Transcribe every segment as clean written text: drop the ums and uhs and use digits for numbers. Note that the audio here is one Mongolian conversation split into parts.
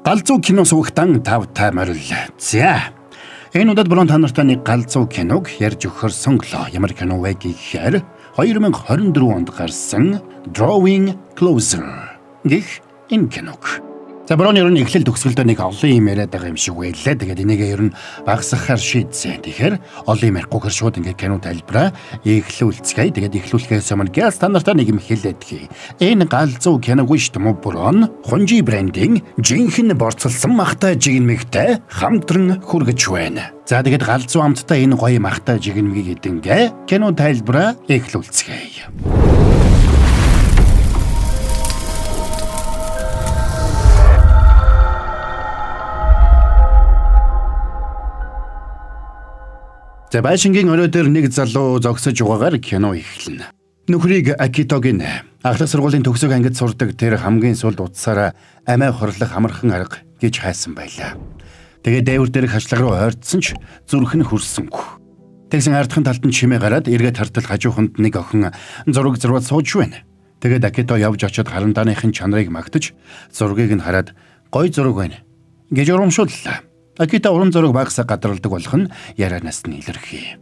Галзуу кино сувагтан тав та морил. За. Энэ удаад Брон та нартай нэг галзуу киног ярьж өгөхөр сонглоо. Ямар кино вэ гэхээр 2024 онд гарсан Drawing Closer гэх энэ киног. За Брон ер нь эхлэл төгсгөлдөө нэг олон юм яриад байгаа юм шиг байлаа. Тэгээд энийг ер нь багасгахаар шийдсэн. Тэгэхээр олон юм ярихгүйгээр шууд ингээд кино тайлбараа эхлүүлцгээе. Тэгээд эхлүүлэхээс өмнө гяс та нартай нэг юм хэлээд хий. Энэ галзуу киногүй шүү дээ. Брон Хунжи брендийн жинхэнэ борцолсон махтай жигнэмэгтэй хамтран хүргэж байна. За тэгээд галзуу амттай энэ гоё махтай жигнэмгийг эдэнгээ кино тайлбараа эхлүүлцгээе. За байшингийн орой дээр нэг залуу зогсож байгаагаар кино эхэлнэ. Нөхрийг Акитогийн ахлах сургуулийн төгсөг ангид сурдаг тэр хамгийн сүүлд утсаараа амиа хорлох амархан арга гэж хайсан байлаа. Тэгээд дээвэр дээрх хашлага руу ойртсон ч зүрх нь хөрсөнгүй. Тэгсэн ардхан талд нь чимээ гараад эргээд хартал хажууханд нэг охин зураг зурваад сууж байна. Тэгээд Акито явж очиод харандааныхын чанарыг магтаж зургийг нь хараад гой зураг байна гэж урамшууллаа. Акита уран зураг багасаа гадралдаг болох нь ярианаас нь илэрхий.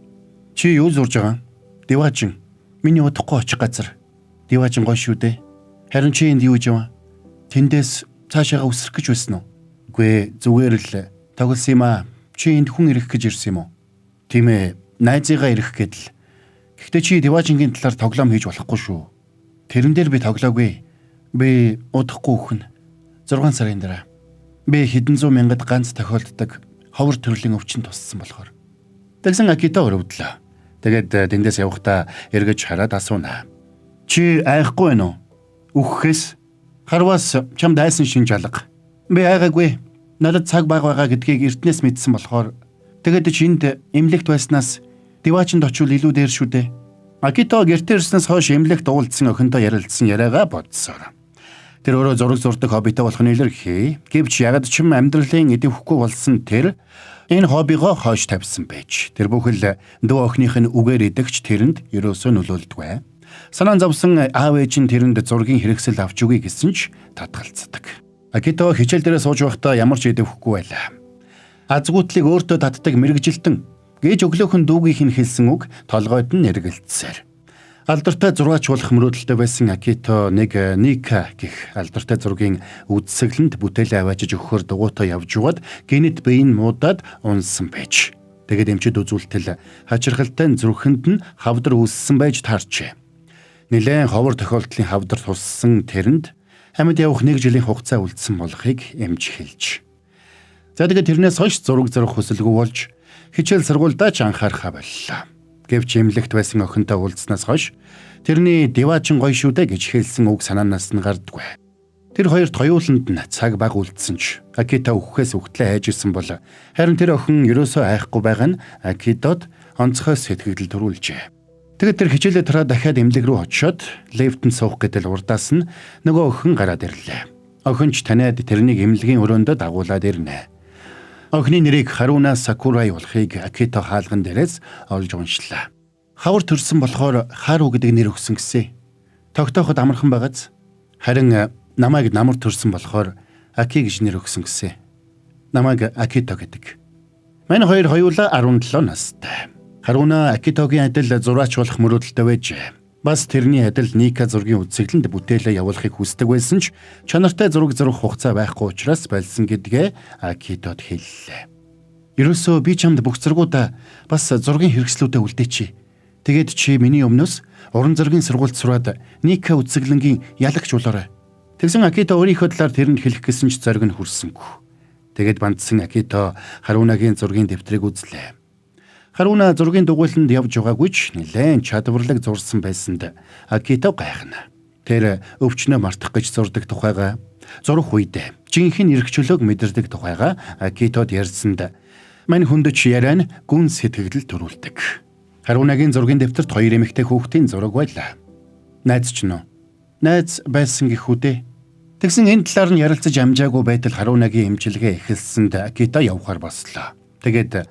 Чи юу зурж байгаа? Диваажин. Миний удахгүй очих газар. Диваажин гоё шүү дээ. Харин чи энд юу хийж яваа? Тэндээс цаашаага үсрэх гэж байсан уу? Үгүй ээ, зүгээр л тоглосон юм аа. Чи энд хүн ирэх гэж ирсэн юм уу? Тийм ээ, найзыгаа ирэх гэдэл. Гэхдээ чи диваажингийн талаар тоглоом хийж болохгүй шүү. Тэрэн дээр би тоглоогүй. Би удахгүй үхнэ. 6 сарын дараа. Би хэдэн зуун мянгад ганц тохиолддог ховор төрлийн өвчин туссан болохоор. Тэгсэн Акита өрөвдлөө. Тэгээд тэндээс явахдаа эргэж хараад асууна. Чи айхгүй байна уу? Үхэхээс харвас чамд айсан шинж алга. Би айгаагүй. Надад цаг баг байгаа гэдгийг эртнээс мэдсэн болохоор тэгээд чи энд эмнэлэгт байснаас диваачинд очивол илүү дээр шүү дээ. Акито гэртээ ирснээс хойш эмнэлэгт уулзсан охинтой ярилцсан яриагаа бодсоор. Тэр өөрөө зураг зурдаг хоббитой болох нь илэрхий. Гэвч ягд ч юм амьдралын идэвхгүй болсон тэр энэ хоббигоо хойш тавьсан байж. Тэр бүхэл дүү охиных нь үгээр идэгч тэрэнд ерөөсөө нөлөөлдгүй. Санаан зовсон аав ээж нь тэрэнд зургийн хэрэгсэл авч өгье гэсэн ч татгалздаг. Акито хичээл дээрээ сууж байхдаа ямар ч идэвхгүй байлаа. Азгуутлыг өөртөө татдаг мэрэгжилтэн гэж өглөөхөн дүүгийнх нь хэлсэн үг толгойд нь эргэлцсээр. Алдартай зураач болох мөрөөдөлтэй байсан Акито нэг Ника гэх алдартай зургийн үзэсгэлэнт бүтээлээ аваачиж өгөхөөр дугуйтай явж байгаад гинэт бие нь муудаад унсан байж. Тэгээд эмчид үзүүлтэл хачирхалтай зүрхэнд нь хавдар үүссэн байж таарчээ. Нилээн ховор тохиолдлын хавдар туссан тэрэнд амьд явах нэг жилийн хугацаа үлдсэн болохыг эмч хэлж. За тэгээд тэрнээс хойш зураг зурах хүсэлгүй болж хичээл сургуульдаа ч анхаарахаа боллоо. Гэвч эмнэлэгт байсан охинтой уулзснаас хойш тэрний диваачин гоё шүү дээ гэж хэлсэн үг санаанаас нь гардаггүй. Тэр хоёрт хоёуланд нь цаг баг үлдсэн ч Акита үхэхээс үхтлээ хайж исэн бол харин тэр охин ерөөсөө айхгүй байгаа нь Акитод онцгой сэтгэгдэл төрүүлжээ. Тэгээд тэр хичээлээ тараа дахиад эмнэлэг рүү очиод лифтэнд суух гэдэл урдаас нь нөгөө охин гараад ирлээ. Охин ч таниад тэрнийг эмнэлгийн өрөөндөө дагуулад ирнэ. Охины нэрийг Харуна Сакурай болохыг Акито хаалган дээрээс олж уншлаа. Хавар төрсөн болохоор Хару гэдэг нэр өгсөн гэсэн. Тогтооход амархан байгааз. Харин намайг намар төрсөн болохоор Аки гэж нэр өгсөн гэсэн. Намайг Акито гэдэг. Манай хоёр хоёулаа 17 настай. Харуна Акитогийн адил зураач болох мөрөөдөлтэй байжээ. Бас тэрний адил Ника зургийн үзэсгэлэнд бүтээлээ явуулахыг хүсдэг байсан ч чанартай зураг зурах хугацаа байхгүй учраас болсон гэдгээ Акитод хэллээ. Ерөөсөө би чамд бүх зургуудаа бас зургийн хэрэгслүүдээ үлдээчи. Тэгээд чи миний өмнөөс уран зургийн сургуульд сураад Ника үзэсгэлэнгийн ялагч болоорой. Тэгсэн Акито өөрийнхөө талаар тэрэнд хэлэх гэсэн ч зориг нь хүрсэнгүй. Тэгээд бандсан Акито Харунагийн зургийн дэвтрийг үзлээ. Харуна зургийн дугуйланд явж байгаагүй ч нэлээн чадварлаг зурсан байсанд Акито гайхна. Тэр өвчнөө мартах гэж зурдаг тухайга зурх үед жинхэнэ эрх чөлөөг мэдэрдэг тухайга Акитод ярьсанд мань хүндэч яриа нь гүн сэтгэгдэл төрүүлдэг. Харунагийн зургийн дэвтэрт хоёр эмэгтэй хүүхдийн зураг байлаа. Найз ч нөө. Найз байсан гэх үдэ. Тэгсэн энэ талаар нь ярилцаж амжаагүй байтал Харунагийн эмчилгээ эхэлсэнд Акито явахар бослоо. Тэгээд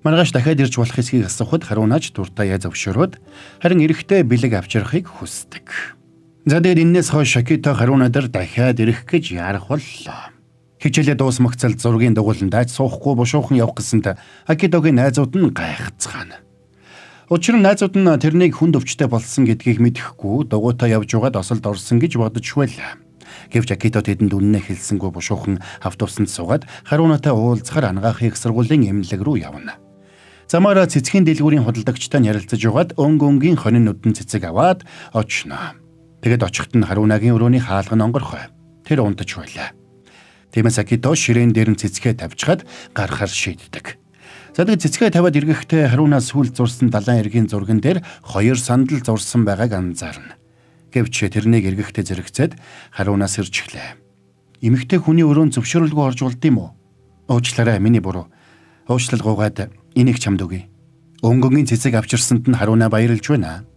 маргааш дахиад ирж болох эсхийг асуухад Харунач дуртай яа зөвшөөрөөд харин эрэхтэй бэлэг авчрахыг хүсдэг. За тэгээд энээс хойш Акито Харуна дээр дахиад ирэх гэж ярах боллоо. Хичээлээ дуусмагцал зургийн дугууланд айц суухгүй бушуухан явах гэсэнд Акитогийн найзууд нь гайхацгаана. Учир нь найзууд нь тэрнийг хүнд өвчтэй болсон гэдгийг мэдэхгүй дугуйтаа явж байгаад осолд орсон гэж бодож байлаа. Гэвч Акито тэдэнд үннээ хэлсэнгүй бушуухан автобусанд суугаад Харунатай уулзахаар ангаах их сургуулийн эмнэлэг рүү явна. Замаараа цэцгийн дэлгүүрийн худалдагчтай нь ярилцаж байгаад өнгө өнгийн хонин нүдэн цэцэг аваад очно. Тэгэд очиход нь Харунагийн өрөөний хаалга нь онгорхой. Тэр унтаж байлаа. Тиймээс Акито ширээн дээр нь цэцгээ тавьчихад гарахар шийддэг. За тэгээд цэцгээ тавиад эргэхдээ Харуна сүүл зурсан далайн эргийн зурган дээр 2 сандал зурсан байгааг анзаарна. Гэвч тэрнийг эргэхдээ зэрэгцээд Харунаас ирчихлээ. Эмэгтэй хүний өрөөнд зөвшөөрөлгүй орж болд юм уу? Уучлаарай, миний буруу. Уучлал гуйгаад энийг чамд өгье. Өнгөнгийн цэцэг авчирсанд нь Харуна баярлж байна.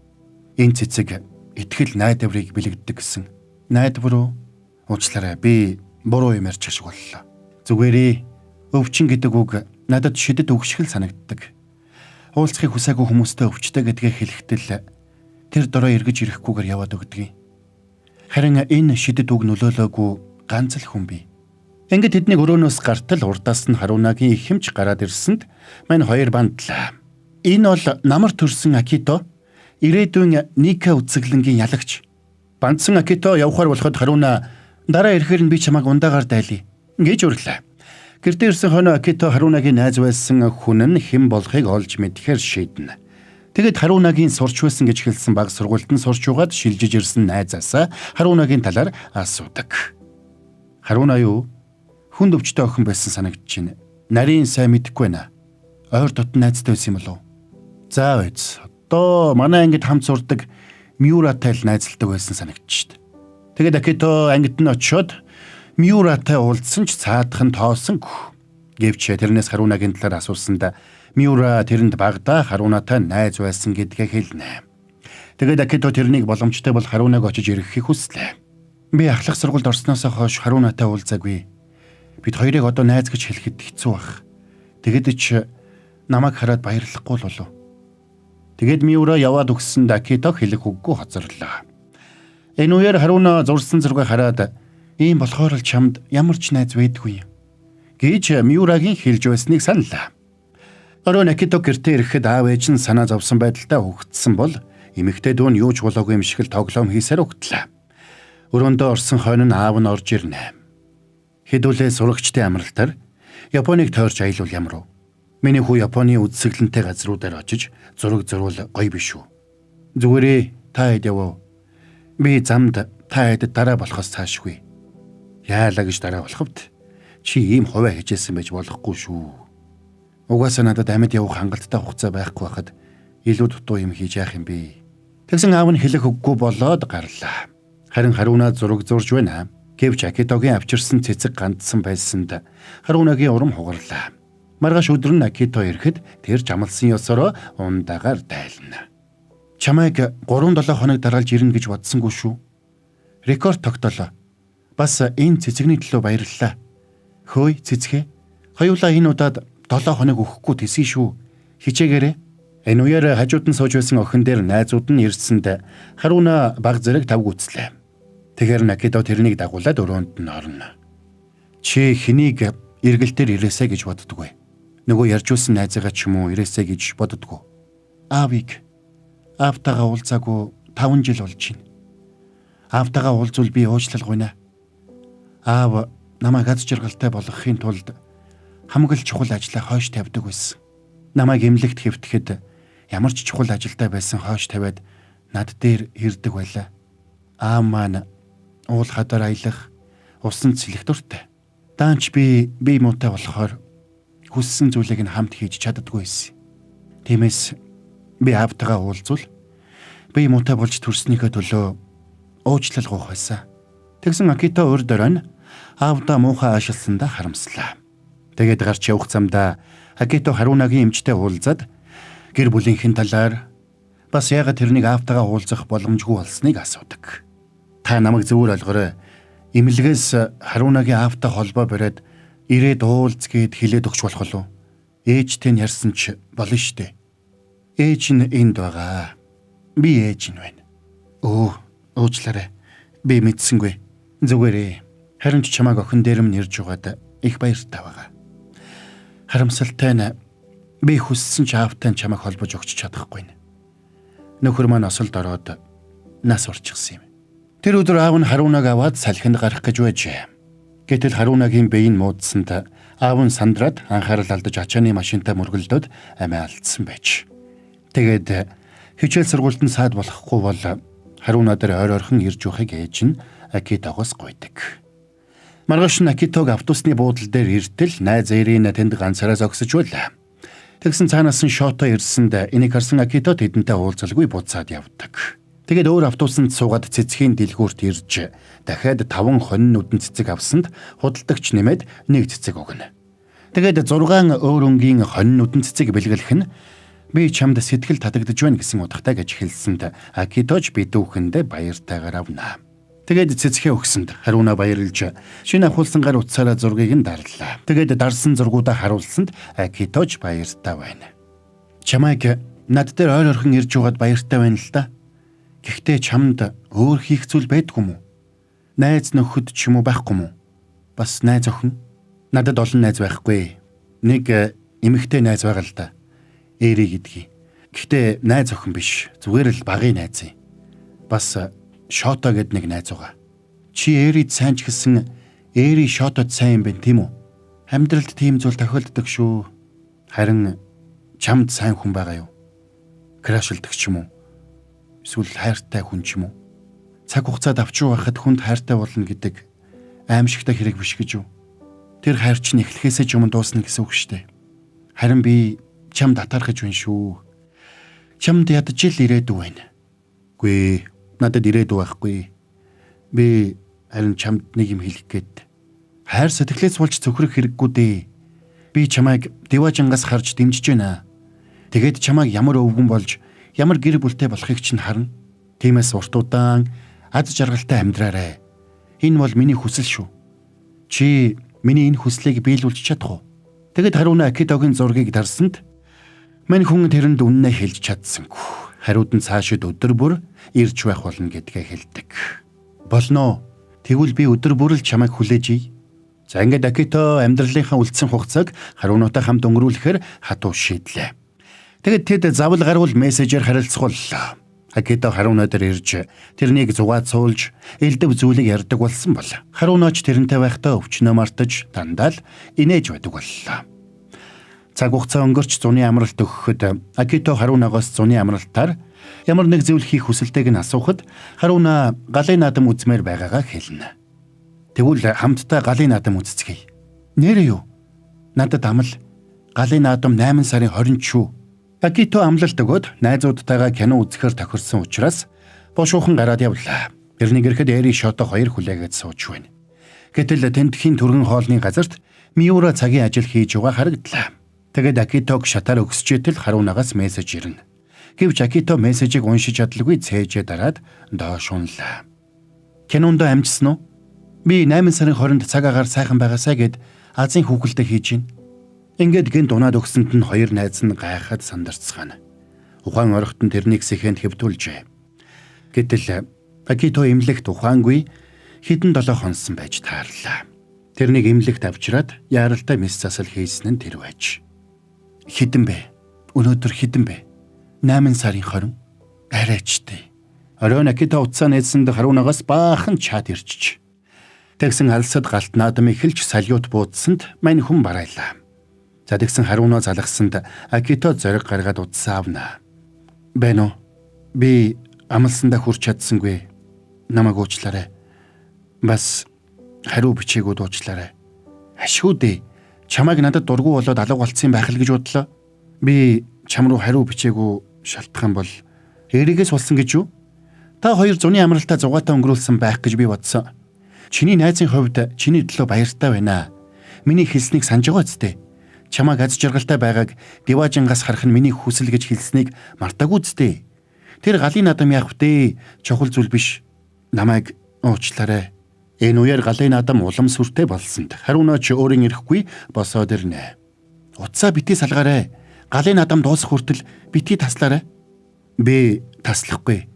Энэ цэцэг итгэл найдварыг бэлэгддэг гэсэн. Найдвар уу? Уучлаарай, би буруу юм ярьчих шиг боллоо. Зүгээрээ өвчин гэдэг үг надад шидэд үг шиг л санагддаг. Уулзахыг хүсээгүй хүмүүстэй өвчтэй гэдгээ хэлэхдээ л тэр дорой эргэж ирэхгүйгээр яваад өгдөг. Харин энэ шидэд үг нөлөөлөөгүй ганц л хүн бий. Ингээд тэднийг өрөөнөөс гартал урдаас нь Харунагийн их хэмж гараад ирсэнд мань хоёр бандлаа. Энэ бол намар төрсэн Акито, ирээдүйн Ника үзэсгэлэнгийн ялагч. Бандсан Акито явхаар болоход Харуна дараа ирэхээр нь би чамайг ундаагаар дайлъя гэж өрлөө. Гэртээ ирсэн хойно Акито Харунагийн найз байсан хүн нь хэн болохыг олж мэдэхээр шийднэ. Тэгэд Харунагийн сурч байсан гэж хэлсэн баг сургуульд нь сурч угаад шилжиж ирсэн найзаасаа Харунагийн талаар асуудаг. Харуна юу? Хүнд өвчтэй охин байсан санагдаж байна. Нарийн сайн мэдэхгүй байна. Ойр дотн найзтай байсан юм болов уу? За биз. Одоо манай ангид хамт сурдаг Мюратай л найзалдаг байсан санагдаж шít. Тэгээд Акито ангид нь очиод Мюратай уулзсан ч цаадах нь тоосонгүй. Гэвч тэрнээс Харунагийн талаар асуусанд Мюра тэрэнд багадаа Харунатай найз байсан гэдгээ хэлнэ. Тэгээд Акито тэрнийг боломжтой бол Харунаг очиж ирэхийг хүслээ. Би ахлах сургуульд орсноос хойш Харунатай уулзаагүй. Бид хоёрыг одоо найз гэж хэлэхэд хэцүү байх. Тэгээд ч намайг хараад баярлахгүй л болов. Тэгээд Мюра яваад өгсөнд Акито хэлэх үггүй хоцорлоо. Энэ үеэр Харуна зурсан зургийг хараад ийм болохоор л чамд ямар ч найз байдгүй юм гэж Мюрагийн хэлж байсныг саналаа. Оройн Акито гэртээ ирэхэд аав ээж нь санаа зовсон байдалтай хөгтсөн бол эмэгтэй дүү нь юу ч болоогүй юм шиг л тоглоом хийсээр өгтлээ. Өрөөндөө орсон хойно нь аав нь орж ирнэ. Хэдүүлээ сурагчдын амралтаар Японыг тойрч аялвал ямар вэ? Миний хүү Японы үзэсгэлэнтэй газруудаар очиж зураг зурвал гоё биш үү? Зүгээрээ та хэд явав. Би замд та хэдэд дараа болохоос цаашгүй. Яалаа гэж дараа болохвд чи ийм хувиа хичээсэн байж болохгүй шүү. Угаасаа надад амьд явах хангалттай хугацаа байхгүй байхад илүү дутуу юм хийж яах юм бэ? Тэгсэн аав нь хэлэх үггүй болоод гарлаа. Харин Харуна зураг зурж байна. Гэвч Акитогийн авчирсан цэцэг гандсан байсанд Харунагийн урам хугарлаа. Маргааш өдөр нь Акито ирэхэд тэр жамалсан ёсороо ундаагаар дайлна. Чамайг 3-7 хоног дараалж ирнэ гэж бодсонгүй шүү. Рекорд тогтоолоо. Бас энэ цэцэгний төлөө баярлалаа. Хөөе цэцгээ. Хоёулаа энэ удаад 7 хоног өгөхгүй тэсгий шүү. Хичээгээрэй. Энэ үеэр хажууд нь сууж байсан охин дээр найзууд нь ирсэнд Харуна баг зэрэг тавг үцлээ. Тэгэхээр Акито тэрнийг дагуулад өрөөнд нь орно. Чи хэнийг эргэлтээр ирээсэ гэж боддгоо. Нөгөө ярьжуулсан найзаагаа ч юм уу ирээсэ гэж боддгоо. Аавыг аавтайгаа уулзаагүй 5 жил болж байна. Аавтайгаа уулзвал би уучлал гуйна. Аав намайг аз жаргалтай болгохын тулд хамаг л чухал ажлаа хойш тавьдаг байсан. Намайг эмнэлэгт хэвтэхэд ямар ч чухал ажилдаа байсан хойш тавиад над дээр ирдэг байлаа. Аав маань уул хадаар аялах, усан цэлэх дуртай. Даанч би бие муутай болохоор хүссэн зүйлийг нь хамт хийж чаддаггүй байсан. Тиймээс би аавтайгаа уулзвал бие муутай болж төрснийхөө төлөө уучлал гуйх байсан. Тэгсэн Акито урд оройн аавдаа муухай аашилсандаа харамслаа. Тэгээд гарч явах замдаа Акито Харунагийн эмчтэй уулзаад гэр бүлийнхэн талаар бас яагаад тэрнийг аавтайгаа уулзах боломжгүй болсныг асуудаг. Та намайг зөвөр ойлгоорой. Эмнэлгээс Харунагийн аавтай холбоо бариад ирээд уулз гээд хэлээд өгч болох уу? Ээжтэй нь ярьсан ч болно штэ. Ээж нь энд байгаа. Би ээж нь байна. Өө, уучлаарай. Би мэдсэнгүй. Зүгээрээ. Харин ч чамайг охин дээр минь ирж байгаад их баяртай байгаа. Харамсалтай нь би хүссэн ч аавтай чамайг холбож өгч чадахгүй. Нөхөр маань осолд ороод нас урчихсан юм. Тэр өдөр аав нь Харунаг аваад салхинд гарах гэж байжээ. Гэтэл Харунагийн бие нь муудсанд аав нь сандраад анхаарал алдаж ачааны машинтай мөргөлдөөд амиа алдсан байж. Тэгээд хичээл сургуультанд саад болохгүй бол Харуна дээр ойр ойрхон ирж байхыг ээж нь Акитогоос гуйдаг. Маргааш нь Акитог автобусны буудлын дээр иртэл найз Ирина тэнд ганцаараа зогсож байлаа. Тэгсэн цаанаас нь Шото ирсэнд энийг харсан Акито тэдэнтэй уулзалгүй буцаад явдаг. Тэгээд өөр автобусанд суугаад цэцгийн дэлгүүрт ирж дахиад 5 хонин нүдэн цэцэг авсанд худалдагч нэмээд нэг цэцэг өгнө. Тэгээд 6 өөр өнгийн хонин нүдэн цэцэг бэлгэлэх нь би чамд сэтгэл татагдж байна гэсэн утгатай гэж хэлсэнд Акиточ бидүүхэндээ баяртайгаар авна. Тэгээд цэцгээ өгсөнд Харуна баярлж шинэ авахулсан гар утсаараа зургийг нь дарлаа. Тэгээд дарсан зургуудаа харуулсанд Акиточ баяртай байна. Чамайг над дээр ойр орхон ирж байгаад баяртай байна л да. Гэхдээ чамд өөр хийх зүйл байдгүй юм уу? Найз нөхөд ч юм уу байхгүй юм уу? Бас найз охин? Надад олон найз байхгүй. Нэг эмэгтэй найз байгаа л да. Эри гэдгийг. Гэхдээ найз охин биш. Зүгээр л багын найз юм. Бас Шото гэд нэг найз байгаа. Чи Эрид сайн ч гэсэн Эри Шотод сайн юм байна тийм үү? Амьдралд тийм зүйл тохиолддог шүү. Харин чамд сайн хүн байгаа юу? Крашилдаг ч юм уу? Эсвэл хайртай хүн ч юм уу? Цаг хугацаанд авч байхад хүнд хайртай болно гэдэг аимшигтай хэрэг биш гэж юу? Тэр хайр чинь эхлэхээсээ ч өмнө дуусна гэсэн үг шүү дээ. Харин би чамд атаархаж байна шүү. Чамд ядаж л ирээдүй байна. Үгүй, надад ирээдүй байхгүй. Би харин чамд нэг юм хэлэх гээд. Хайр сэтгэлээс болж цөхрөх хэрэггүй дээ. Би чамайг Диважингаас харж дэмжиж байна. Тэгээд чамайг ямар өвгөн болж ямар гэр бүлтэй болохыг чинь харна. Тиймээс урт удаан аз жаргалтай амьдраарай. Энэ бол миний хүсэл шүү. Чи миний энэ хүслийг биелүүлж чадах уу? Тэгэд Харуна Акитогийн зургийг дарсанд мань хүн тэрэнд үннээ хэлж чадсангүй. Хариуд нь цаашид өдөр бүр ирж байх болно гэдгээ хэлдэг. Болно. Тэгвэл би өдөр бүр л чамайг хүлээж ий. За ингээд Акито амьдралынхаа үлдсэн хугацааг Харунатай хамт өнгөрүүлэхээр хатуу шийдлээ. Тэгэд тэд завл гарвал мессежээр харилцгууллаа. Акито Харуна дээр ирж тэрнийг зугаат суулж элдв зүйлийг ярьдаг болсон бол Харунач тэрнтэй байхдаа өвчнөө мартаж дандаа л инээж байдаг боллоо. Цаг хугацаа өнгөрч зуны амралт өгөхөд Акито Харунагоос зуны амралтаар ямар нэг зүйл хийх хүсэлтэйг нь асуухад Харуна галын наадам үзмээр байгаагаа хэлнэ. Тэгвэл хамтдаа галын наадам үзцгээе. Нээрээ юу? Надад амл. Галын наадам 8 сарын 20-нд шүү. Акито амлалт өгөөд найзуудтайгаа кино үзэхээр тохирсон учраас бушуухан гараад явлаа. Тэрнийг ирэхэд Эри Шото хоёр хүлээгээд сууж байна. Гэтэл тентхийн түргэн хоолны газарт Миура цагийн ажил хийж байгаа харагдлаа. Тэгээд Акитог шатаар өгсөжээтэл Харунагаас мессеж ирнэ. Гэвч Акито мессежийг уншиж чадалгүй цээжээ дараад доош унлаа. Кинонд амжсан уу? Би 8 сарын 20-нд цаг агаар сайхан байгаасай гэд азийн хүүхэлдэй хийж гин. Ингээд гинт унаад өгсөнд нь хоёр найз нь гайхаад сандарцгаана. Ухаан орохт нь тэрнийг сэхэнд хэвтүүлжээ. Гэтэл Акито эмнэлэгт ухаангүй хэдэн 7 хонсон байж таарлаа. Тэрнийг эмнэлэгт авчираад яаралтай мэс засал хийсэн нь тэр байж. Хэдэн бэ? Өнөөдөр хэдэн бэ? 8 сарын 20. Арайчтэй. Оройн Акито утсаа нээсэнд Харунагаас баахан чат ирчиж. Тэгсэн алсад галт наадам эхэлж салют буудсанд мань хүн барайлаа. За тэгсэн Харуна залгасанд Акито зориг гаргаад утсаа авна. Байна уу? Би амлсандаа хүрч чадсангүй. Намайг уучлаарай. Бас хариу бичээгүүд уучлаарай. Ашгүй дээ. Чамайг надад дургу болоод алга болцсон байх л гэж бодлоо. Би чам руу хариу бичээгүү шалтгаан бол Эригээс болсон гэж юу? Та хоёр зуны амралтаа зугаатай өнгөрүүлсэн байх гэж би бодсон. Чиний найзын хувьд чиний төлөө баяртай байна. Миний хэлснийг санаж байгаа үстэй. Чамайг аз жаргалтай байгааг Диважингаас харах нь миний хүсэл гэж хэлснийг мартаагүй үстэй. Тэр галын наадам яах вэ? Чухал зүйл биш. Намайг уучлаарай. Энэ үеэр галын наадам улам сүртэй болсонд Харуна ч өөрийн ирэхгүй босоод ирнэ. Утсаа битгий салгаарай. Галын наадам дуусах хүртэл битгий таслаарай. Би таслахгүй.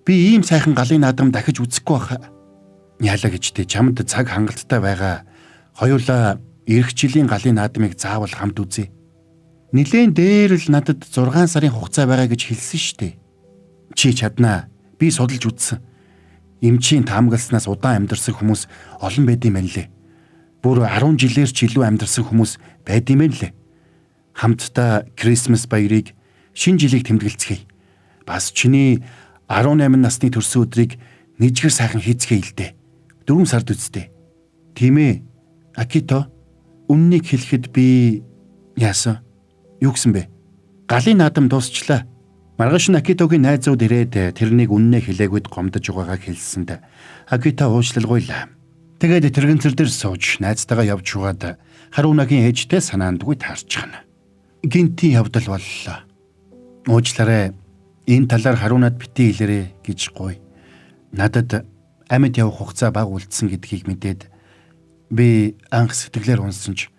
Би ийм сайхан галын наадам дахиж үзэхгүй байхаа. Яалаа гэж тэ чамд цаг хангалттай байгаа. Хоёулаа эх жилийн галын наадмыг заавал хамт үзье. Нилээн дээр л надад 6 сарын хугацаа байгаа гэж хэлсэн шүү дээ. Чи чаднаа. Би судалж үзсэн. Эмчийн таамагласнаас удаан амьдарсан хүмүүс олон байд юм байна лээ. Бүр 10 жилээр ч илүү амьдарсан хүмүүс байд юм байна лээ. Хамтдаа Крисмас баярыг, шинэ жилийг тэмдэглэцгээе. Бас чиний 18 насны төрсөн өдрийг нэжгэр сайхан хийцгээе л дээ. 4 сард үсттэй. Тийм ээ. Акито, үннийг хэлэхэд би яасан? Юу гэсэн бэ? Галын наадам дуусчлаа. Маргааш нь Акитогийн найзууд ирээд тэрнийг үннээ хэлээгүйд гомдож байгаагаа хэлсэнд Акито уучлалгуйлаа. Тэгээд тэргэнцэр дээр сууж найзтайгаа явж байгаад Харунагийн ээжтэй санаандгүй таарчихна. Гинтийн явдал боллоо. Уучлаарай. Энэ талаар Харунад битгий хэлээрэй гэж гуй. Надад амьд явах хугацаа бага үлдсэн гэдгийг мэдээд би анх сэтгэлээр унсан ч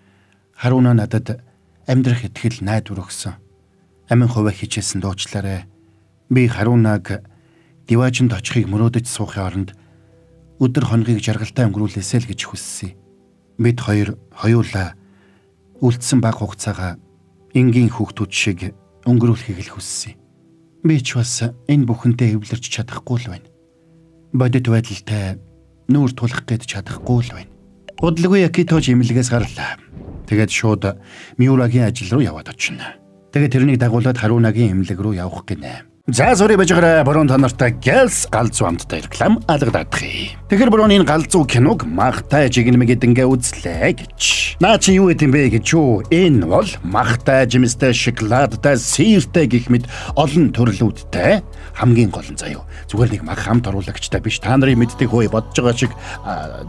Харуна надад амьдрах итгэл найдвар өгсөн. Амин хувиа хичээсэн дуучлаарай. Би Харунаг диваажинд очихыг мөрөөдөж суухын оронд өдөр хоногийг жаргалтай өнгөрүүлээсэй л гэж хүссэн. Бид хоёр хоёулаа үлдсэн бага хугацаагаа энгийн хүүхдүүд шиг өнгөрүүлэхийг л хүссэн. Би ч бас энэ бүхэнтэй эвлэрч чадахгүй л байна. Бодит байдалтай нүүр тулах гээд чадахгүй л байна. Удалгүй Акитож эмнэлгээс гарлаа. Тэгээд шууд Миурагийн ажил руу яваад очино. Тэгээд тэрнийг дагуулад Харунагийн эмнэлэг рүү явах гинэ. За sorry бажгараа борон та нартай Гэлс галзуу амттай реклам алгадаадах. Тэгэхээр борон энэ галзуу киног махтай жигнэмэг гэдэнгээ үзлээ гэж. Наа чи юу гэдэм бэ гэж юу? Энэ бол махтай, жимстэй, шоколадтай, сийртэй гэх мэт олон төрлүүдтэй хамгийн гол нь заяо. Зүгээр нэг мах хамт оруулагчтай биш. Та нарын мэддэг хөөе бодож байгаа шиг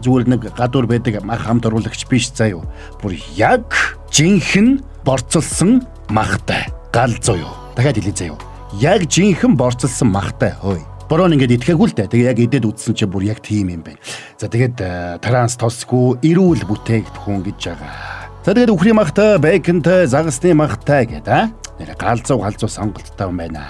зүгээр нэг гадуур байдаг мах хамт оруулагч биш заяо. Бүр яг жинхэнэ борцолсон махтай галзуу юу. Дахиад хэлье заяо. Яг жинхэнэ борцолсон махтай хөөе. Борон ингээд итгэхээгүй л дээ. Тэгээ яг идэд үзсэн чинь бүр яг тийм юм байна. За тэгээд транс тосгүй эрүүл бүтээгдэхүүн гэж байгаа. За тэгээд үхрийн махтай, бейконтай, загасны махтай гэдэг нэр галзуу галзуу сонголттой юм байна.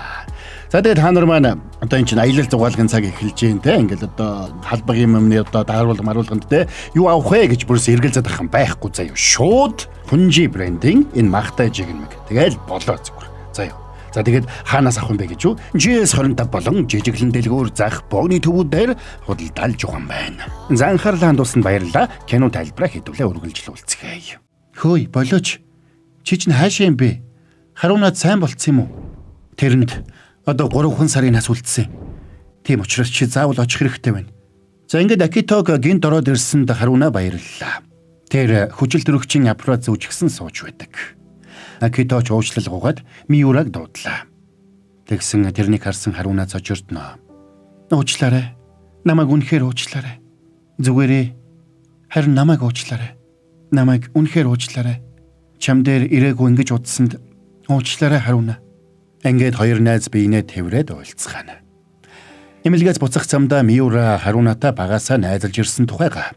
За тэгээд та нар маань одоо эн чинь аялал зугаалгын цаг эхэлж байна те. Ингээл одоо халбаг юм юмны одоо дааруулга маруулганд те юу авах вэ гэж бүрс эргэлзээд ах юм байхгүй заяа. Шууд Хүнжи брендинг энэ махтай жигнэмэг. Тэгэл болоо зүгээр. Заяа. За тэгээд хаанаас авах юм бэ гэж юу? GS25 болон жижиглэн дэлгүүр зах богны төвүүд дээр худалдаалж байгаа юм байна. За анхаарлаа хандуулсанд баярлалаа. Кино тайлбараа хэдүүлээ үргэлжлүүлцгээе. Хөөе, болооч. Чи чинь хаашаа юм бэ? Харунаад сайн болцсон юм уу? Тэрэнд одоо 3 сарын нас үлдсэн. Тийм учраас чи заавал очих хэрэгтэй байна. За ингээд Акитог гинт ороод ирсэнд Харуна баярлалаа. Тэр хүчил төрөгчийн аппарат зүүжгсэн сууж байдаг. Акито ч уучлал гуйгаад Миураг дуудлаа. Тэгсэн тэрнийг харсан Харуна цожирдно. Уучлаарай. Намайг үнэхээр уучлаарай. Зүгээрээ харин намайг уучлаарай. Намайг үнэхээр уучлаарай. Чам дээр ирээгүй ингэж удсанд уучлаарай Харуна. Ингээд хоёр найз биенээ тэврээд уйлцгаана. Эмнэлгээс буцах замдаа Миура Харунатай багасаа найзалж ирсэн тухайга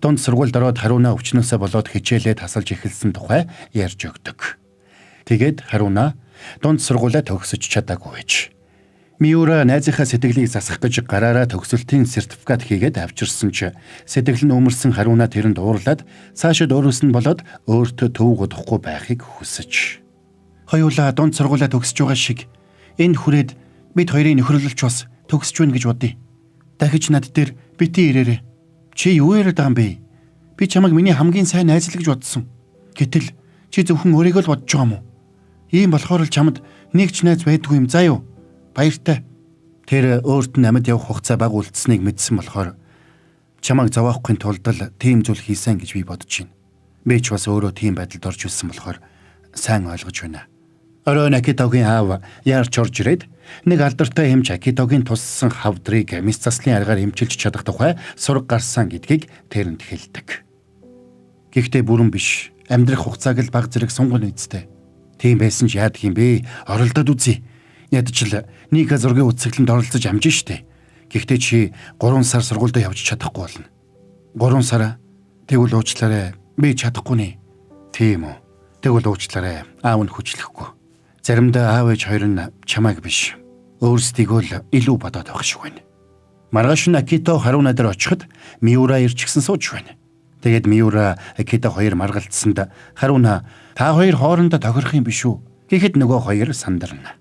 дунд сургуульд ороод Харуна өвчнөөсөө болоод хичээлээ тасалж эхэлсэн тухай ярьж өгдөг. Тэгээд Харуна дунд сургуулиа төгсөж чадаагүй байж. Миура найзынхаа сэтгэлийг засах гэж гараараа төгсөлтийн сертификат хийгээд авчирсан ч сэтгэл нь өмөрсөн Харуна тэрэнд уурлаад цаашид өөрөөс нь болоод өөртөө төв годохгүй байхыг хүсэж. Хоёулаа дунд сургуулиа төгсөж байгаа шиг энэ хүрээд бид хоёрын нөхөрлөлч бас төгсөж байна гэж бодъё. Дахиж над дээр бити ирээрэй. Чи юу яриад байгаа юм бэ? Би чамайг миний хамгийн сайн найз л гэж бодсон. Гэтэл чи зөвхөн өөрийгөө л бодож байгаа юм уу? Ийм болохоор л чамд нэг ч найз байдгүй юм заа юу? Баяртай. Тэр өөрт нь амьд явах хугацаа бага үлдсэнийг мэдсэн болохоор чамайг зовоохын тулд л тийм зүйл хийсэн гэж би бодож байна. Би ч бас өөрөө тийм байдалд орж ирсэн болохоор сайн ойлгож байна. Оройн Акитогийн аав яарч орж ирээд нэг алдартай эмч Акитогийн туссан хавдрыг мэс заслын аргаар эмчилж чадах тухай сураг гарсан гэдгийг тэрэнд хэлдэг. Гэхдээ бүрэн биш. Амьдрах хугацааг л баг зэрэг сунгана үсттэй. Тийм байсан ч яадаг юм бэ? Оролдоод үзье. Ядаж л Ника зургийн үзэсгэлэнд оролцож амжина штэ. Гэхдээ чи 3 сар сургуульдаа явж чадахгүй болно. 3 сар тэгвэл уучлаарай. Би чадахгүй нэ. Тийм үү. Тэгвэл уучлаарай. Аав нь хүчлэхгүй. Заримдаа аав ээж хоёр нь чамайг биш. Өөрсдийгөө л илүү бодоод байх шиг байна. Маргааш нь Акито Харуна дээр очиход Миура ирчихсэн сууж байна. Тэгээд Миура Акито хоёр маргалдсанд Харуна та хоёр хоорондоо тохирох юм биш үү гэхэд нөгөө хоёр сандарна.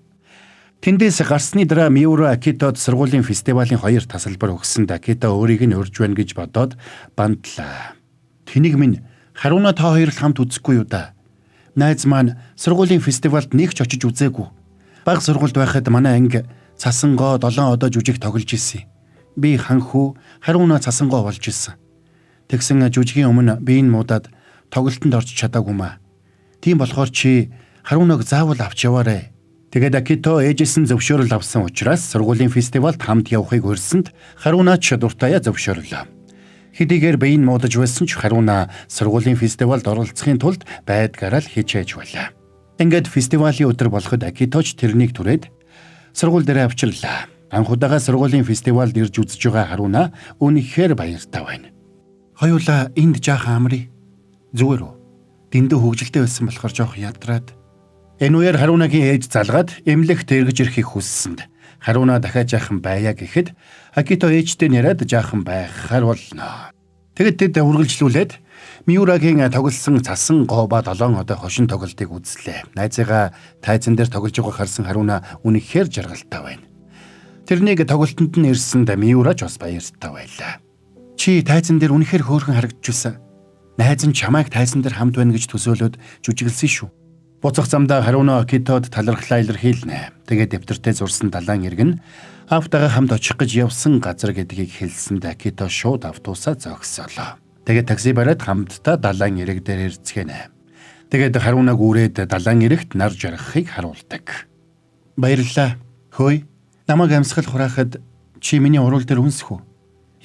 Тэндээс гарсны дараа Миура Акитод сургуулийн фестивалийн хоёр тасалбар өгсөнд Акито өөрийг нь урьж байна гэж бодоод бандлаа. Тэнийг минь Харуна та хоёр л хамт үзэхгүй юу да. Найз маань сургуулийн фестивалд нэг ч очиж үзээгүй. Баг сургуульд байхад манай анги цасангоо 7 одоо жүжиг тоглож ирсэн. Би ханхүү Харуна цасангоо болж ирсэн. Тэгсэн жүжигийн өмнө би энэ муудаад тоглолтод орж чадаагүй маа. Тийм болохоор чи Харунаг заавал авч яваарэ. Тэгээд Акито ээжээс нь зөвшөөрөл авсан учраас сургуулийн фестивалд хамт явахыг урьсанд Харуна ч дуртаяа зөвшөөрлөө. Хэдийгээр биеийн муудаж байсан ч Харуна сургуулийн фестивалд оролцохын тулд байдгаараа л хичээж байлаа. Ингээд фестивалийн өдөр болоход Акито ч тэрнийг түрээд сургууль дээр авчирлаа. Анх удаага сургуулийн фестивалд ирж үзэж байгаа Харуна үнэхээр баяртай байна. Хоёулаа энд жаахан амрыг. Зүгээр үү? Дэндүү хөгжилтэй байсан болохоор жоох ядраад. Энэ үеэр Харунагийн ээж залгаад эмнэлэгт эргэж ирэхийг хүссэнд Харуна дахиад жаахан байя гэхэд Акито ээжтэй яриад жаахан байхаар болно. Тэгэд тэд үргэлжлүүлээд Миурагийн тоглосон цасан гоо ба 7 одоо хошин тоглолтыг үзлээ. Найзыгаа тайзан дээр тоглож байгааг харсан Харуна үнэхээр жаргалтай байна. Тэрнийг тоглолтод нь ирсэнд Миура ч бас баяртай байлаа. Чи тайзан дээр үнэхээр хөөрхөн харагдчихсан. Найз нь чамайг тайзан дээр хамт байна гэж төсөөлөөд жүжиглсэн шүү. Буцах замдаа Харуна Акитод талархлаа илэрхийлнэ. Тэгээд дэвтэртээ зурсан далайн иргэн нь автагаа хамт очих гэж явсан газар гэдгийг хэлсэнд Акито шууд автобусаа зогсоолоо. Тэгээд такси бариад хамтдаа далайн эрэг дээр ирцгээнэ. Тэгээд Харунаг үрээд далайн эрэгт нар жаргахыг харуулдаг. Баярлалаа. Хөөе. Намайг амьсгал хураахад чи миний уруул дээр үнсэх үү?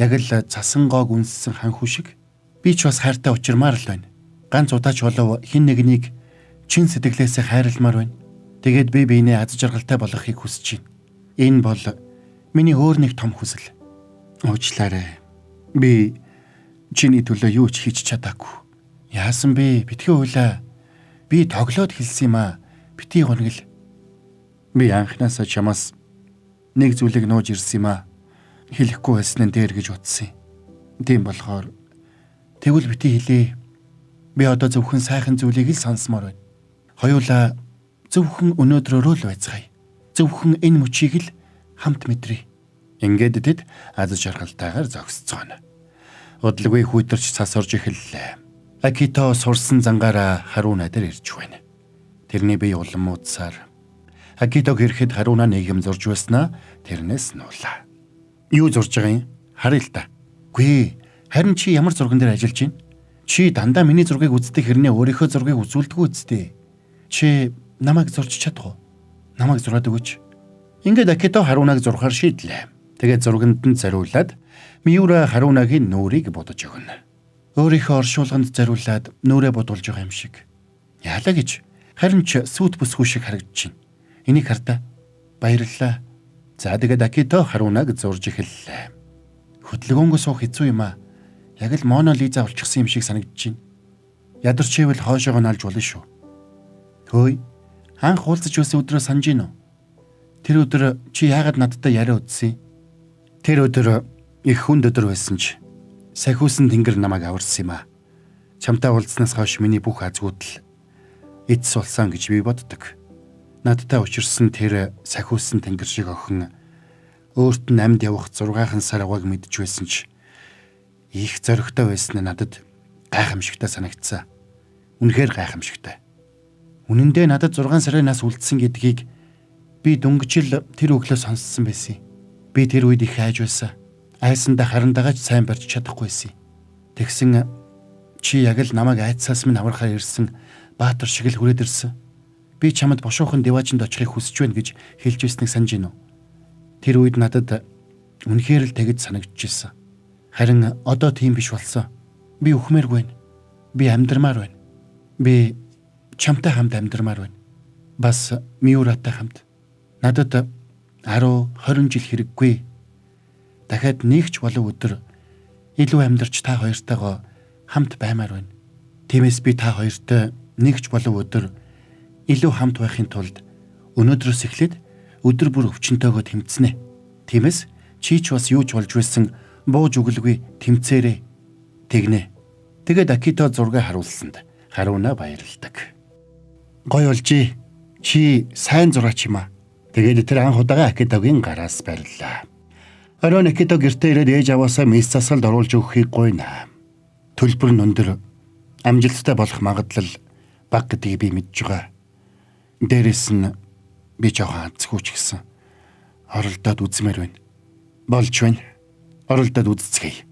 Яг л цасан гоог үнссэн ханхүү шиг. Би ч бас хайртай учирмаар л байна. Ганц удаач болов хин нэгнийг чин сэтгэлээсээ хайрламаар байна. Тэгээд би биенээ аз жаргалтай болгохыг хүсэж байна. Энэ бол миний өөр нэг том хүсэл. Уучлаарай. Би чиний төлөө юу ч хийж чадаагүй. Яасан бэ? Битгий уйлаа. Би тоглоод хэлсэн юм аа. Битгий гонигл. Би анхнаасаа чамаас нэг зүйлийг нууж ирсэн юм аа. Хэлэхгүй байсан нь дээр гэж утсан. Тийм болохоор тэгвэл битгий хэлээ. Би одоо зөвхөн сайхан зүйлийг л сонсомоор байна. Хоёулаа зөвхөн өнөөдрөөрөө л байцгаая. Зөвхөн энэ мөчийг л хамт мэдрээ. Ингээд тэд аз жаргалтайгаар зогсцооно. Удалгүй хүйтэрч цас орж эхэллээ. Акито сурсан зангаараа Харуна дээр ирж байна. Тэрний бие улам муудсаар Акитог ирэхэд Харуна нэг юм зурж байснаа тэрнээс нуулаа. Юу зурж байгаа юм? Харъя л та. Үгүй, харин чи ямар зурган дээр ажиллаж байна? Чи дандаа миний зургийг үздэг хэрнээ өөрийнхөө зургийг үзүүлдэггүй үсттэй. Чи намайг зурж чадах уу? Намайг зураад өгөөч. Ингээд Акито Харунаг зурхаар шийдлээ. Тэгээд зурганд нь зариулаад Миура Харунагийн нүрийг будаж өгнө. Өөрийнхөө оршуулганд зариулаад нүрээ будуулж байгаа юм шиг. Яалаа гэж. Харин ч сүйт бүсгүй шиг харагдаж байна. Энийг хардаа. Баярлалаа. За тэгээд Акито Харунаг зурж эхэллээ. Хөдөлгөөнгөө суух хэцүү юм аа. Яг л Мона Лиза болчихсон юм шиг санагдаж байна. Ядарч ивэл хойшоогоо налж болно шүү. Хөөе. Анх уулзаж байсан өдрөө санаж гин үү? Тэр өдөр чи яагаад надтай яриа үдсэн? Тэр өдөр их хүнд өдөр байсан ч сахиусан тэнгэр намайг аварсан юм аа. Чамтай уулзснаас хойш миний бүх азгуудл эцс болсон гэж би боддог. Надтай учирсан тэр сахиусан тэнгэр шиг охин өөрт нь амьд явах 6 сар авааг мэдж байсан ч их зоригтой байсан нь надад гайхамшигтай санагдсан. Үнэхээр гайхамшигтай. Үнэн дээр надад 6 сарын нас үлдсэн гэдгийг би дөнгөжл тэр өглөө сонссон байсан. Би тэр үед их айж байсан. Айсандаа харандаагач сайн барьж чадахгүй байсан. Тэгсэн чи яг л намайг айцсаас минь аврахаар ирсэн баатар шиг л хүрээд ирсэн. Би чамд бушуухан деваачинд очихыг хүсэж байна гэж хэлж байсныг санаж гинүү. Тэр үед надад үнэхээр л тэгж санагдчихсэн. Харин одоо тийм биш болсон. Би үхмээргүй байна. Би амьдрмаар байна. Би чамтай хамт амьдрмаар байна. Бас Миуратай хамт. Надад 10, 20 жил хэрэггүй. Дахиад нэг ч болов өдөр илүү амьдарч та хоёртойгоо хамт баймаар байна. Тиймээс би та хоёртой нэг ч болов өдөр илүү хамт байхын тулд өнөөдрөөс эхлээд өдөр бүр өвчнөтэйгөө тэмцэнэ. Тиймээс Чи ч бас юу ч болж байсан бууж өглөгүй тэмцээрэй. Тэгнэ. Тэгээд Акито зургийг харуулсанд Харуна баярладаг. Гой болжээ. Чи сайн зураач юм аа. Тэгээд тэр анх удаага Акитогийн гараас бариллаа. Оройн Акито гэртээ ирээд ээж аваасаа мэс засалд оруулж өгөхийг гуйна. Төлбөр нь өндөр, амжилттай болох магадлал бага гэдгийг би мэдж байгаа. Дээрээс нь би жоохон азгүй ч гэсэн оролдоод үзмээр байна. Болж байна. Оролдоод үзцгээе.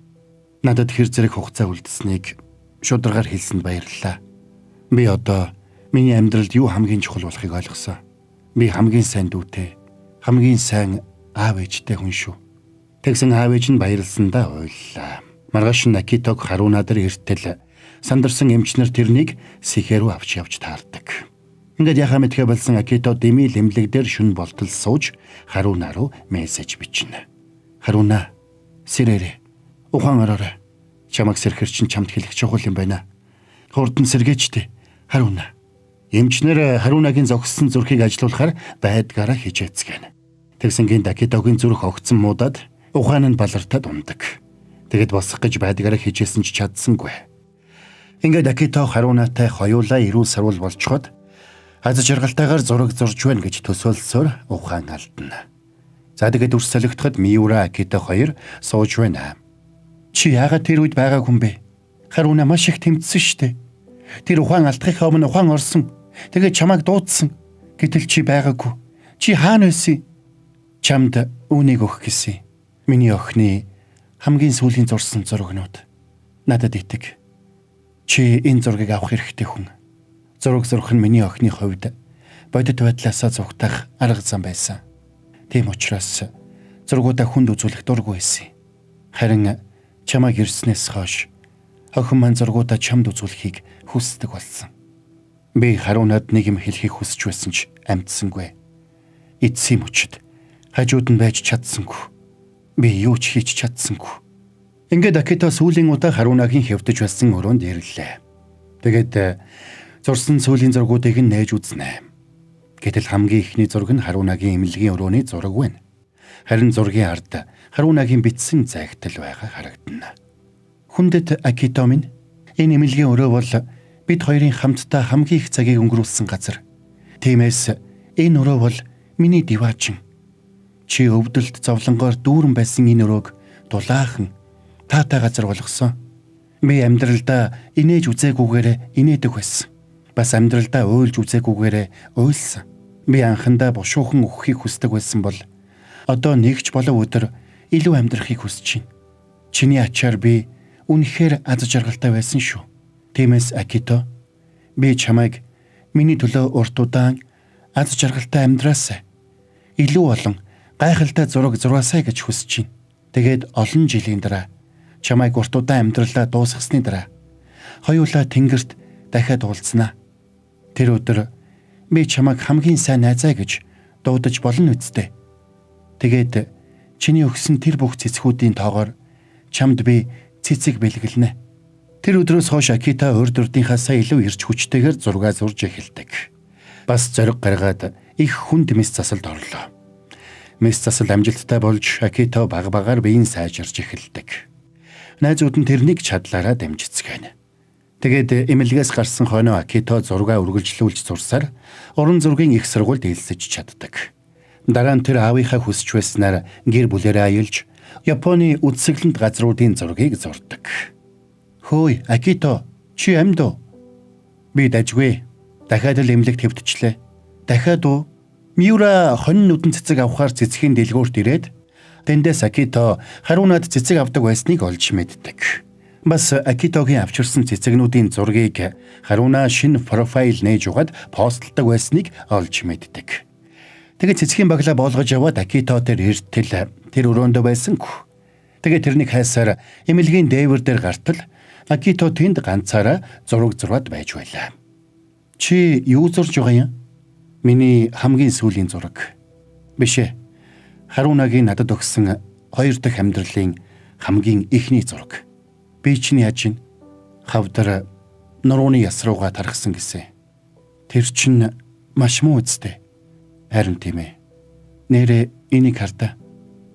Надад хэр зэрэг хугацаа үлдсэнийг шударгаар хэлсэнд баярлалаа. Би одоо миний амьдралд юу хамгийн чухал болохыг ойлгосон. Би хамгийн сайн дүүтэй, хамгийн сайн аав ээжтэй хүн шүү. Тэгсэн аав ээж нь баярлсандаа уйллаа. Маргааш нь Акитог Харуна дээр эртэл сандарсан эмчнэр тэрнийг сэхээ рүү авч явж таардаг. Ингээд яхаа мэдхэ болсон Акито дэмий лэмлэг дээр шүн болтол сууж Харуна руу мессеж бичнэ. Харуна, сэрээрэй. Ухаан ороорой. Чамайг сэрхэр чинь чамд хэлэх чухал юм байна. Хурдан сэргээч тээ. Харуна. Эмчнэр Харунагийн зогссон зүрхийг ажилуулахар байдгаараа хичээцгэнэ. Тэгсэн гинт Акитогийн зүрх огцон муудаад ухаан нь балартад ундаг. Тэгэд босох гэж байдгаараа хичээсэн ч чадсангүй. Ингээд Акито Харунатай хоёулаа эрүүл саруул болцоход аз жаргалтайгаар зураг зурж байна гэж төсөөлсөөр ухаан алдна. За тэгээд үрс солигдоход Миура Акито хоёр сууж байна. Чи яагаад тэр үед байгаагүй юм бэ? Харуна маш их тэмцсэн штэ. Тэр ухаан алдахынхаа өмнө ухаан орсон. Тэгээд чамайг дуудсан. Гэтэл чи байгаагүй. Чи хаана байсан? Чамд үүнийг өгөх гэсэн. Миний охины хамгийн сүүлийн зурсан зурагнууд. Надад итэг. Чи энэ зургийг авах хэрэгтэй хүн. Зураг зурх нь миний охины хувьд бодит байдлаасаа зугтах арга зам байсан. Тийм учраас зургуудаа хүнд үзүүлэх дургүй байсан. Харин чамайг ирснээс хойш охин маань зургуудаа чамд үзүүлэхийг хүсдэг болсон. Би Харунад нэг юм хэлхийг хүсэж байсан ч амжсангүй. Эцсийн мөчид хажууд нь байж чадсангүй. Би юу ч хийж чадсангүй. Ингээд Акито сүүлийн удаа Харунагийн хэвтэж байсан өрөөнд ирлээ. Тэгээд зурсан сүүлийн зургуудыг нь нээж үзнэ. Гэтэл хамгийн эхний зураг нь Харунагийн эмнэлгийн өрөөний зураг байна. Харин зургийн ард Харунагийн бичсэн зайгтал байгаа харагдана. Хүндэт Акито минь, энэ эмнэлгийн өрөө бол бид хоёрын хамтдаа хамгийн их цагийг өнгөрүүлсэн газар. Тиймээс энэ өрөө бол миний диваачин. Чи өвдөлт зовлонгоор дүүрэн байсан энэ өрөөг дулаахан таатай газар болгосон. Би амьдралдаа инээж үзээгүйгээр инээдэг байсан. Бас амьдралдаа уйлж үзээгүйгээр уйлсан. Би анхандаа бушуухан өгөхийг хүсдэг байсан бол одоо нэг ч болов өдөр илүү амьдрахыг хүсэж байна. Чиний ачаар би үнэхээр аз жаргалтай байсан шүү. Тиймээс Акито, би чамайг миний төлөө урт удаан аз жаргалтай амьдраасай. Илүү олон гайхалтай зураг зураасай гэж хүсэж байна. Тэгээд олон жилийн дараа чамайг урт удаан амьдралаа дуусгасны дараа хоёулаа тэнгэрт дахиад уулзнаа. Тэр өдөр би чамайг хамгийн сайн найзаа гэж дуудаж болно үсттэй. Тэгээд чиний өгсөн тэр бүх цэцгүүдийн тоогоор чамд би цэцэг бэлгэлнэ. Тэр өдрөөс хойш Акита урд урдынхаасаа илүү ирч хүчтэйгээр зургаа зурж эхэлдэг. Бас зориг гаргаад их хүнд мэс засалд орлоо. Мэс засал амжилттай болж Акито баг багаар биеийн сайжирч эхэлдэг. Найзууд нь тэрнийг чадлаараа дамжицгаана. Тэгээд эмнэлгээс гарсан хойноо Акито зургаа үргэлжлүүлж зурсаар уран зургийн их сургуульд элсэж чаддаг. Дараа нь тэр аавынхаа хүсч байснаар гэр бүлээрээ аялж Японы үзэсгэлэнт газруудын зургийг зурдаг. Хөөе, Акито, чи амьд уу? Би дажгүй. Дахиад л эмнэлэгт хэвтчихлээ. Дахиад уу? Миура хонин нүдэн цэцэг авахар цэцгийн дэлгүүрт ирээд тэндээс Акито Харунад цэцэг авдаг байсныг олж мэддэг. Бас Акитогийн авчирсан цэцэгнүүдийн зургийг Харуна шинэ профайл нээж угаад постлдог байсныг олж мэддэг. Тэгээд цэцгийн баглаа боолгож яваад Акито тэр эртэл тэр өрөөндөө байсангүй. Тэгээд тэрнийг хайсаар эмнэлгийн дээвэр дээр гартал Акито тэнд ганцаараа зураг зураад байж байлаа. Чи юу зурж байгаа юм? Миний хамгийн сүүлийн зураг. Биш ээ. Харунагийн надад өгсөн хоёр дахь амьдралын хамгийн эхний зураг. Би чиний яаж ин хавдар нурууны яс руугаа тархсан гэсэн. Тэр чинь маш муу үсттэй. Харин тийм ээ. Нэрээ энийг хардаа.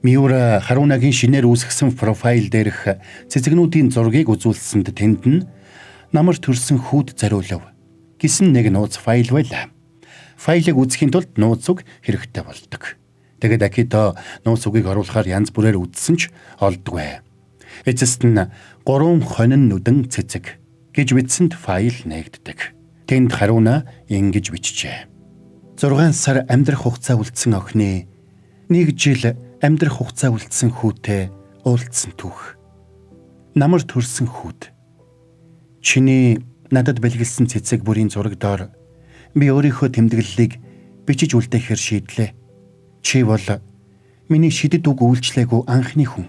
Миура Харунагийн шинээр үүсгэсэн профайл дээрх цэцэгнүүдийн зургийг үзүүлсэнд тэнд нь намар төрсэн хүүд зориулав гэсэн нэг нууц файл байлаа. Файлыг үзэхийн тулд нууц үг хэрэгтэй болдог. Тэгээд Акито нууц үгийг оруулахаар янз бүрээр үзсэн ч олдгүй. Эцэст нь 3 хонин нүдэн цэцэг гэж бичсэнд файл нээгддэг. Тэнд Харуна ингэж бичжээ. 6 сар амьдрах хугацаа үлдсэн охины 1 жил амьдрах хугацаа үлдсэн хүүтэй уулзсан түүх. Намар төрсэн хүүд. Чиний надад бэлгэлсэн цэцэг бүрийн зураг доор би өөрийнхөө тэмдэглэлийг бичиж үлдээхээр шийдлээ. Чи бол миний шидэд үг үйлчлээгүй анхны хүн.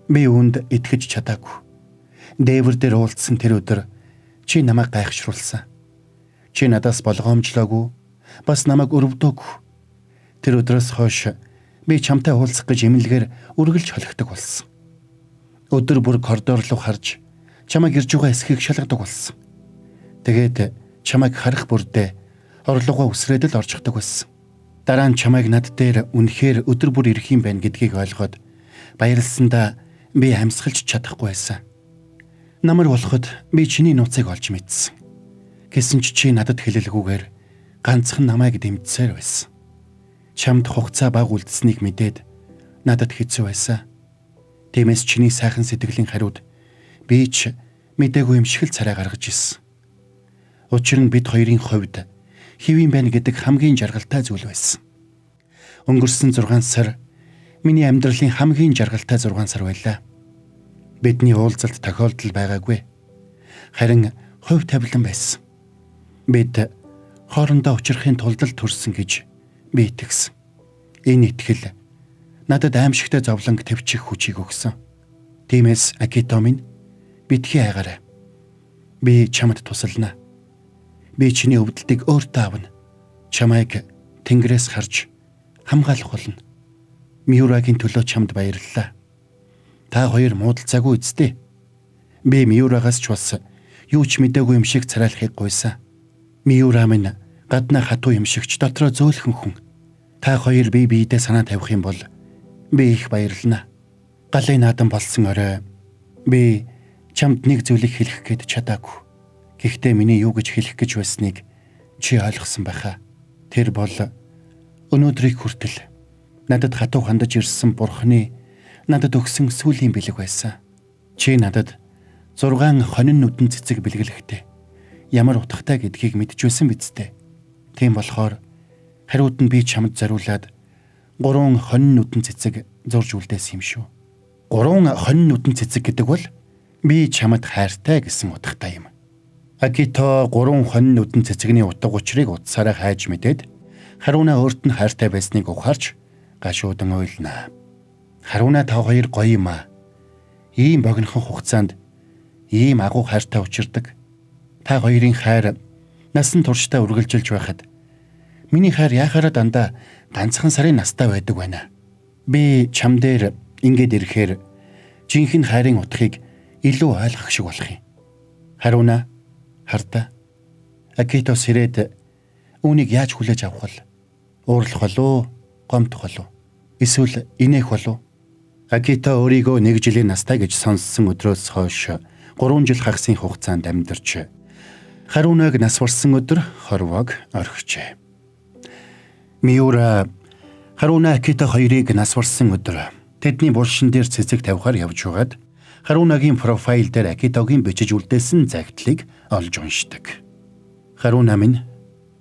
Би үүнд итгэж чадаагүй. Дээвэр дээр уулзсан тэр өдөр чи намайг гайхшруулсан. Чи надаас болгоомжлоогүй, бас намайг өрөвдөөгүй. Тэр өдрөөс хойш би чамтай уулзах гэж эмнэлгээр үргэлж холигдог болсон. Өдөр бүр коридор руу харж чамайг ирж байгаа эсхийг шалгадаг болсон. Тэгээд чамайг харах бүрдээ орлогоо үсрээд л орчихдог байсан. Дараа нь чамайг над дээр үнэхээр өдөр бүр ирэх юм байна гэдгийг ойлгоод баярлсандаа би амьсгалж чадахгүй байсан. Намар болоход би чиний нууцыг олж мэдсэн. Гэсэн ч чи надад хэлэлгүйгээр ганцхан намайг дэмжсээр байсан. Чамд хугацаа бага үлдсэнийг мэдээд надад хэцүү байсан. Тиймээс чиний сайхан сэтгэлийн хариуд би ч мдээгүй юм шиг л царай гаргаж ирсэн. Учир нь бид хоёрын хувьд хэв юм байна гэдэг хамгийн жаргалтай зүйл байсан. Өнгөрсөн 6 сар миний амьдралын хамгийн жаргалтай 6 сар байлаа. Бидний уулзалт тохиолдол байгаагүй. Харин хувь тавилан байсан. Бид хоорондоо учрахын тулд л төрсөн гэж би итгэсэн. Энэ итгэл надад аимшигтай зовлонг төвчих хүчийг өгсөн. Тиймээс Акито минь битгий айгаарай. Би чамд тусална. Би чиний өвдөлтийг өөртөө авна. Чамайг Тэнгэрээс харж хамгаалах болно. Миурагийн төлөө чамд баярлалаа. Та хоёр муудалцаагүй үсттэй. Би Миурагаас ч бас юу ч мдээгүй юм шиг царайлахыг гуйсан. Миура минь гаднаа хатуу юм шигч дотроо зөөлхөн хүн. Та хоёр бие биедээ санаа тавих юм бол би их баярлана. Галын наадам болсон орой би чамд нэг зүйлийг хэлэх гээд чадаагүй. Гэхдээ миний юу гэж хэлэх гэж байсныг чи ойлгосон байхаа. Тэр бол өнөөдрийг хүртэл надад хатуу хандаж ирсэн Бурхны надад өгсөн сүүлийн бэлэг байсан. Чи надад 6 хонин нүдэн цэцэг бэлгэлэхдээ ямар утгатай гэдгийг мэдчихсэн биз дээ. Тийм болохоор хариуд нь би чамд зориулаад 3 хонин нүдэн цэцэг зурж үлдээсэн юм шүү. 3 хонин нүдэн цэцэг гэдэг бол би чамд хайртай гэсэн утгатай юм. Акито 3 хонин нүдэн цэцэгний утга учирыг утсаараа хайж мэдээд Харуна өөрт нь хайртай байсныг ухаарч гашуудан уйлнаа. Харуна та хоёр гоё юм аа. Ийм богинохон хугацаанд ийм агуу хайртай учирдаг. Та хоёрын хайр насан туршдаа үргэлжилж байхад миний хайр яхаараа дандаа ганцхан сарын настай байдаг байна. Би чам дээр ингээд ирэхээр жинхэнэ хайрын утгыг илүү ойлгох шиг болох юм. Харуна хардаа. Акито сэрээд үүнийг яаж хүлээж авах вэ? Уурлах болов уу? Гомдох болов уу? Эсвэл инээх болов уу? Акито өөрийгөө 1 жилийн настай гэж сонссон өдрөөс хойш 3 жил хагасын хугацаанд амьдарч Харунаг нас барсан өдөр хорвоог орхижээ. Миура Харуна Акито хоёрыг нас барсан өдөр тэдний булшин дээр цэцэг тавихаар явж байгаад Харунагийн профайл дээр Акитогийн бичиж үлдээсэн загтлыг олж уншдаг. Харуна минь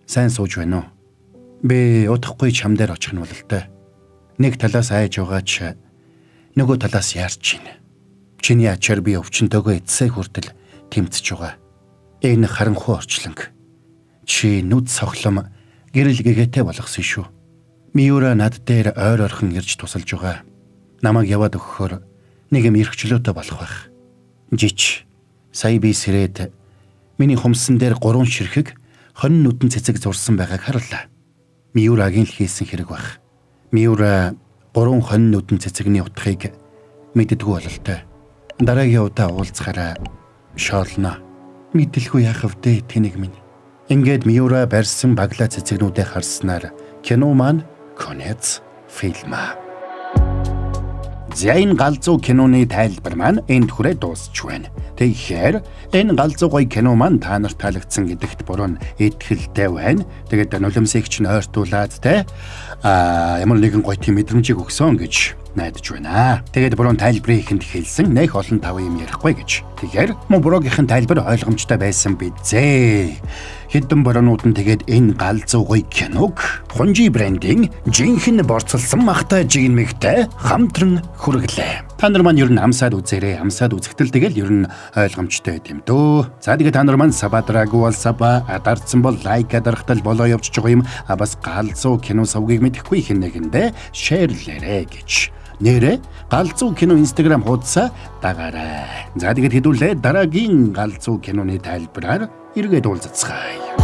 сайн сууж байна уу? Би удахгүй чам дээр очих нь бололтой. Нэг талаас айж байгаа ч нөгөө талаас яарч байна. Чиний ачаар би өвчнөдөө эцсээ хүртэл тэмцэж байгаа. Энэ харанхуй орчлонг. Чи нүд сохлом гэрэл гэгээтэй болгосон шүү. Миура над дээр ойр орхон ирж тусалж байгаа. Намайг яваад өгөхөөр нэг юм эрхчлөөтэй болох байх. Жич сая би сэрээд миний хумсан дээр 3 ширхэг хонин нүдэн цэцэг зурсан байгааг харлаа. Миурагийн л хийсэн хэрэг байх. Миура 3 хонин нүдэн цэцэгний утгыг мэддэггүй бололтой. Дараагийн удаа уулзахаараа шоолно. Мэдлгүй яах вдэ тэнэг минь. Ингээд Миура барьсан баглаа цэцэгнүүдээ харснаар кино маань конец фильма. За, энэ галзуу киноны тайлбар маань энд хүрээ дуусч байна. Тэгэхээр энэ галзуу гоё кино маань та нарт таалагдсан гэдэгт буруу итгэлтэй байна. Тэгээд нулимсыг чинь ойртуулад те ямар нэгэн гоё тийм мэдрэмжийг өгсөн гэж найдаж байна. Тэгээд буруу тайлбарын ихэнд хэлсэн нэх олон тав юм ярихгүй гэж. Тэгэхээр мөн буруугийнхэн тайлбар ойлгомжтой байсан бизээ. Хэдэн бороонууд нь тэгээд энэ галзуу гоё киног Хунжи брендийн жинхэнэ борцолсон махтай жигнэмэгтэй хамтран хүргэлээ. Та нар маань ер нь амсаад үзээрэй. Амсаад үзэхдээ тэгэл ер нь ойлгомжтой байт юм дөө. За, тэгээд та нар маань sub дараагүй бол sub дарцсан бол like дарахтал болоо явж байгаа юм. А бас галзуу кино сувгийг мэдэхгүй хэн нэгэндээ share лээрэй гэж. Нэрээ галзуу кино Instagram хуудасаа дагаарай. За, тэгээд хэдүүлээ дараагийн галзуу киноны тайлбараар эргээд уулзацгаая.